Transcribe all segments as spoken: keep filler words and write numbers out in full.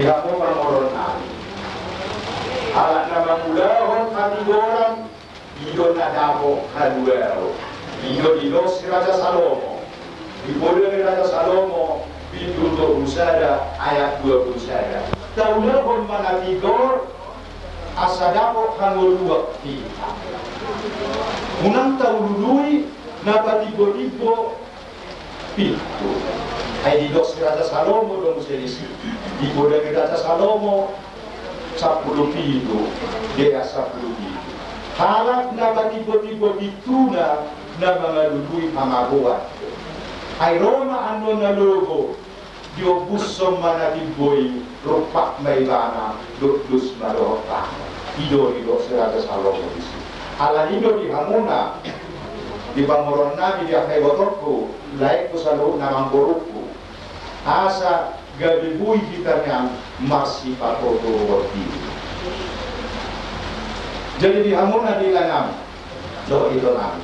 Hamu pamoruon nami, halak na mangulahon hatigoran, i do na dapot haluaon. I do didok si Raja Salomo, di Poda ni Raja Salomo, bindu tolu sada ayat dua pulu sada. Taulahon ma na tigor, asa dapot hangoluan hita. Unang taulului na patimbo-timbo pintu. Ai didok si Raja Salomo do muse disi, di Poda ni Raja Salomo sampulu pitu, ayat sampulu pitu. Halak na patimbo-timbo pintuna na mangalului hamagoan. Ai ro ma annon na lobo, diombushon ma na timbo i, rumpak ma ibana, dotdos ma dohot tangan. I do didok si Raja Salomo disi. Alani i do di hamuna, di pamoruon nami, di angka ibotongku, laengku saluhutna, amangborungku, asa gabe boi hita nian marsipatotoon diri. Jadi di hamuna di inanami dohot itonami,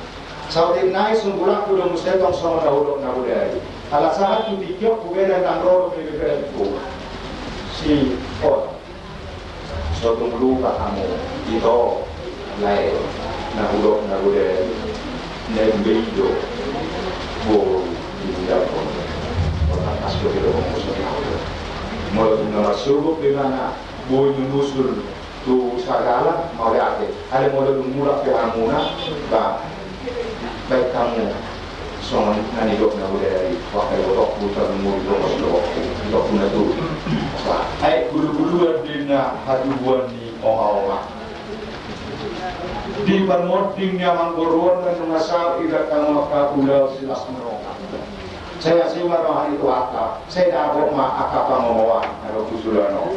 saotik nai sunggulanku do muse tong songon na hudok na bodari. Ala sahat tu tingki on hubege ndang ro dope bebelengku si Otang. So tung lupa hamu, ito, lae, na hudok na bodari, na dua i do boru di hudakon. Otang, as dope do homo songon i. Molo tung na marsogot pe ibana, boi nunusul tu Sagala, mauliate. Alai molo dung mulak pe hamuna, ba, baen hamu songon na nidok na bodari, angka ibotongku, tarlumobi dohot dohotku, ibotongku na tubu. Ai guluguluan do na hatubuan ni omaoma. Di parmonding ni amangboru on, nunga saut idat hamu angka ulaon silas ni roha. Sai asi ma roha ni Tuhanta, sai dapot ma angka pangomoan na dohot tu joloan on.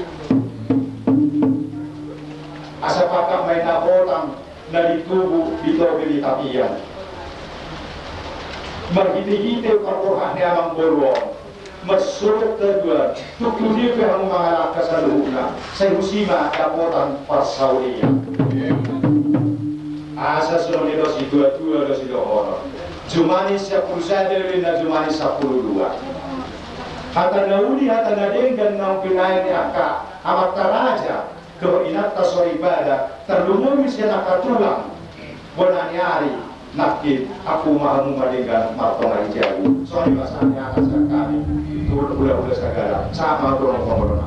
Asa patak ma i na hotang na di tubu di topi ni tapian. Marhitehite parborhat ni amangboru on, marsogot haduan, tung tu dia pe hamu mangalangka saluhutna, sai tusi ma dapotan parsaulian. Asa songon i do situatua do sidohonon. Jumani sampulu sada do ninna, jumani sampulu dua. Hata na uli, hata na denggan naung pinaen ni angka amanta raja dohot inanta soripada, tarlumobi sian angka tulang bona ni ari, nangkin, aku ma hamu ma denggan martonga di jabu. Songon i ma sahat ni hata sian hami tu hulahula Sagala. Sahat ma hamu tu na mangolu.